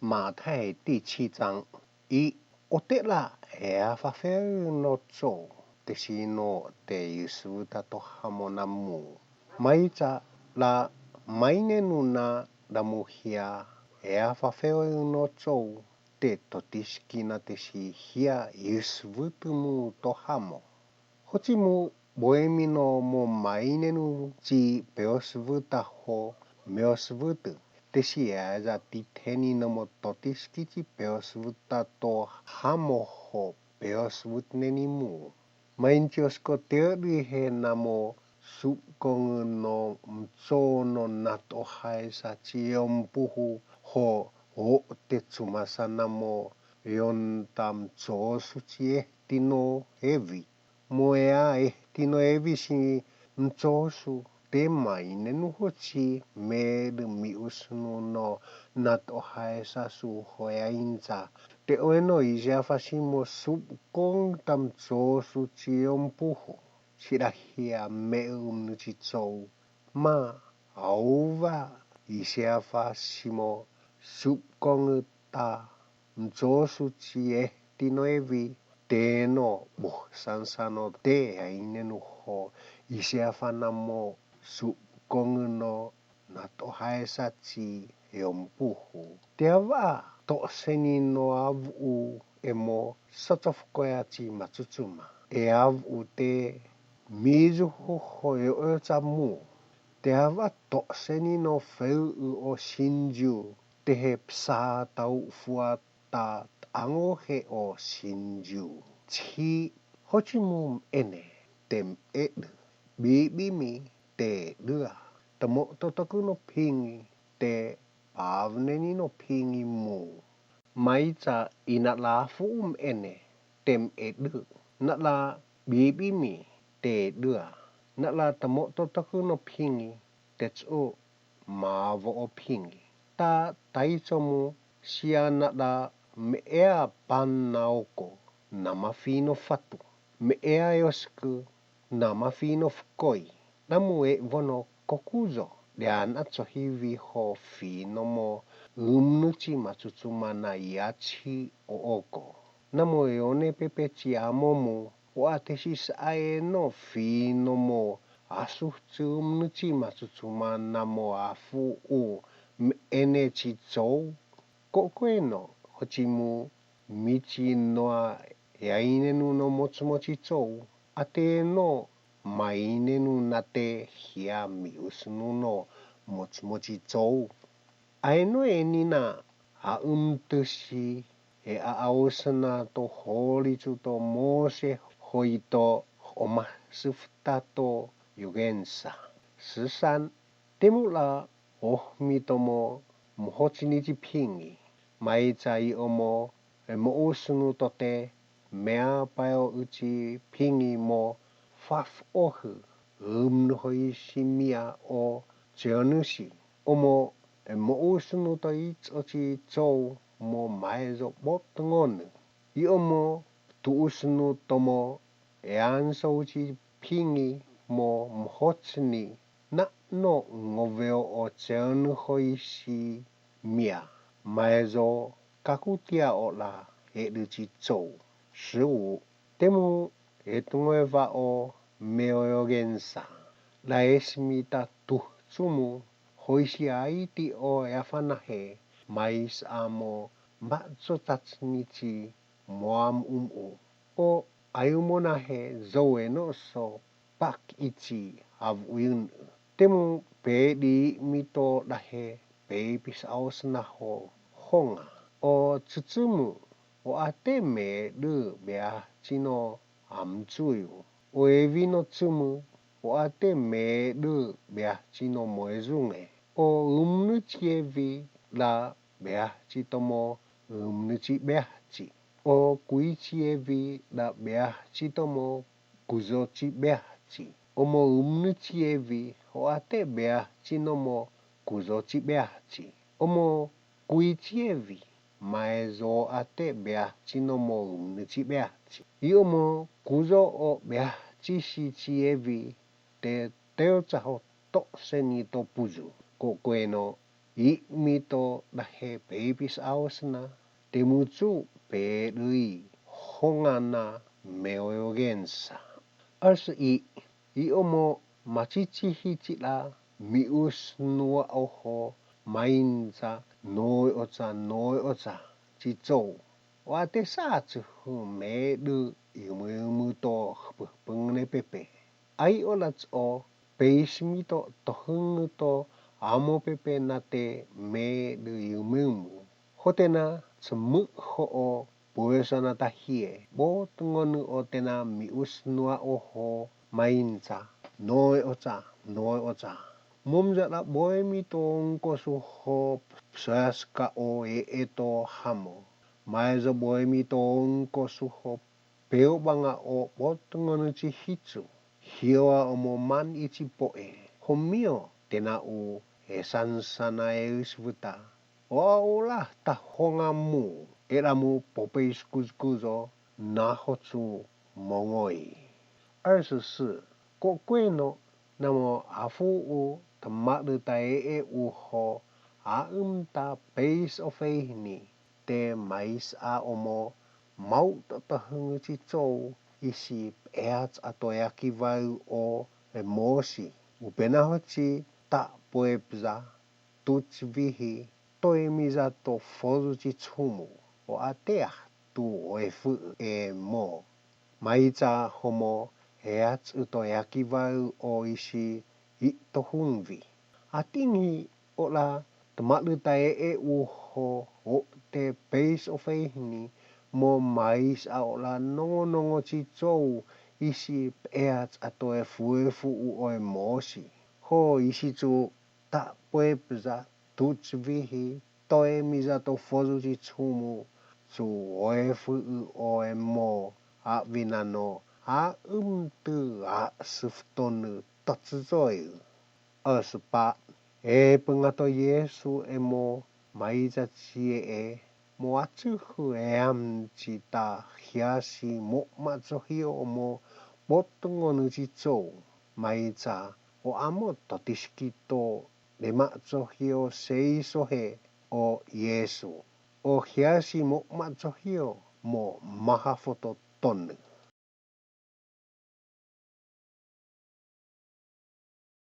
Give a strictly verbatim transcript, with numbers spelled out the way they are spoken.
Matahi 第七章. ʻI ʻo te la ʻe afafea ʻu nofo sou, te sino te ʻi ʻo suvuta to hamo na mu. Maita la mai nenu na la muhia ʻe afafea ʻu nofo sou, te totisiki na te sihia ʻi ʻo suvuta mu to hamo. Hoti mu ʻoemi no mo mai nenu ti pe ʻo suvuta ho me ʻo suvuta. Te si ʻe ʻaia ti teni no mo totisiki ti pe ʻo suvuta to hamo ho pe ʻo suvuta neni mu. Mai niti ʻo siko te ʻo ʻi he na mo sukogu no mto no natoʻo haisa ti ʻe ʻo mupuhu ho ʻo te tumasa na mo ʻi ʻo nta mto su ti ʻe tino evi. Mo ʻe ʻa ʻe tino evi si mto su te mai nenu hoti me ʻu miʻusunu no natoʻo haisa su ho ʻe ʻaia. Te ʻoe no ʻi se afa si mo sukogu ta mto su ti ʻe ʻo mupuhu. Sila hia me ʻu minuti sou. Ma ʻaua ʻi se afa si mo sukogu ta mto su ti ʻe tino evi. Te no ʻu sansano te ai nenu ho ʻi se afa na mo sukogu no natoʻo haisa ti ʻe ʻo mupuhu. Te ava toʻo seni no avuʻu ʻe mo sotofu koia ti Matutuma. ʻE avuʻu te mizuhu ho ʻe ʻo ʻo ta mu. Te ava toʻo seni no feuʻu ʻo Sinju, te he psa tau fua ta tago he ʻo Sinju. Ti hoti mu ʻene te meʻedu, bibimi te dua, ta mo totoku no pigi, te pavneni no pigi mu. Maita ʻi na la fuʻu meʻene te meʻedu, na la bibimi te dua, na la ta mo totoku no pigi, te tuʻu mavoʻo pigi. Ta taito mu sia na la meʻea pana oko, na ma fino fatu, meʻea ʻe ʻo siku, na ma fino fukoi. Na mu ʻe vono ko Kuzo, ʻe ʻa na tohi viho fino mo ʻu minuti Matutuma na ʻi ati ʻo oko. Na mo ʻe ʻo ne pepe ti amo mu, ʻo ʻa te si saʻa ʻe no fino mo ʻasuhutu ʻu minuti Matutuma na mo ʻa fuʻu meʻene ti tou. Ko koe no, hoti mu miti noa ʻe ai nenu no motimoti tou, ʻa te no mai nenu na te hia miʻusunu no motimoti tou. ʻAe no ʻe nina ʻa ʻu mitusi ʻe ʻaʻau sana to holi tu to Mose hoi to ʻo masufuta to Iogensa. Susan, te mula ʻo mi tomo mo hoti niti pigi, mai ta ʻi ʻomo ʻe moʻusunu to te mea pae ʻo ʻuti pigi mo fafoʻohu ʻu munu hoisi mia ʻo Teonusi. ʻOmo ʻe moʻusunu to ʻi ʻoti tou mo maezo botogonu. ʻI ʻomo tuʻusunu tomo ʻe ansa ʻuti pigi mo mohotini na no goveo ʻo Teonu hoisi mia maezo kakutia ʻo la ʻe ʻuti tou. Siu, te mu ʻe tugoe vaʻo me ʻo Iogensa. La ʻe simi ta tuhu tumu hoisi ʻaiti ʻo ʻe afanahe mai saʻa mo maʻo tatiniti mo ʻamuʻumuʻu. ʻO ʻaiumo nahe zou ʻe noso pakiʻiti ʻavuʻi unu. Te mu pe ʻi mito lahe pe ʻi pisa ʻo sanaho hoga. ʻO tutumu ʻo ʻa te meʻedu ʻe ʻahi tino ʻa Mutuiu. ʻO evi no tumu ʻo ʻa te meʻedu ʻe ʻahi tino mo ʻe zuge. ʻO ʻu minuti evi la ʻe ʻahi ti tomo ʻu minuti ʻe ʻahi ti. ʻO kuiti evi la ʻe ʻahi ti tomo kuzoti ʻe ʻahi ti. ʻOmo ʻu minuti evi ʻo ʻa te ʻe ʻahi tino mo kuzoti ʻe ʻahi ti. ʻOmo kuiti evi maezo ʻa te ʻe ʻahi tino mo ʻu minuti ʻe ʻahi ti. ʻI ʻomo kuzo ʻo ʻe ʻahi ti siti evi te teo taho toʻo seni to puzu. Ko koe no ʻI mito ʻahe peipis ʻaosena, te mucu pe ʻi hoga na meoeogensa. Asa ʻi, ʻi ʻomo matitihi tila mius nua oho mainta noe ota, noe ota, titsou. ʻO ʻate sa tuhu medu iumuiumu to hupungune pepe. Ai ʻo la tso peisi mito tohungu to amo pepe na te medu iumuiumu. Ho tena tsamu hoʻo puesana tahie, ʻo tugonu ʻo tena mius nua oho mainta noe ota, noe ota. Momja la ʻoe mito ongkosu ho psaska ʻo e e to hamo. Mai za ʻoe mito ongkosu ho peobaga ʻo ʻo tugonu ti hitu. Hioa ʻomo man iti poʻe. Ho mio tena ʻu e sansana e usivuta. ʻO ʻaula tahoga mu, ʻe la mu popeis kuzukuzo, na hotu mogoi. Asa su, ko kueno, namo afu ʻu tamalu ta e e uho, a umta peis ʻo feihini, te mais a ʻomo, mau tatahugu titsou, ʻi si peat a toe aki vau ʻo e mosi. ʻU pena hoti ta poepza, tuti vihi, toe miza to fozu ti tumu, ʻo ʻatea tu ʻo e fuʻu e mo. Maita homo e atu to e aki vau ʻo ʻi si ʻi to hunvi. A tingi ʻo la tamalu ta e e uho ʻo te peis ʻo feihini mo mais a ʻo la nogonogo titsou ʻi si peat a to e fuefuʻu ʻo e mosi. Ho ʻi si tu ta poepza tuti vihi toe miza to fozu ti tumu tu ʻo e fuʻu ʻo e mo a vinano a umtu a sufutonu tatu zoiu. Asa pa e punga to Iesu e mo maita ti e e mo atu hu e amti ta hiasi mo matohio mo ʻo tugonu titsou. Maita ʻo amo to tisikito le matohio seisohe ʻo Iesu. ʻO hiasi mo matohio mo mahafoto tonu.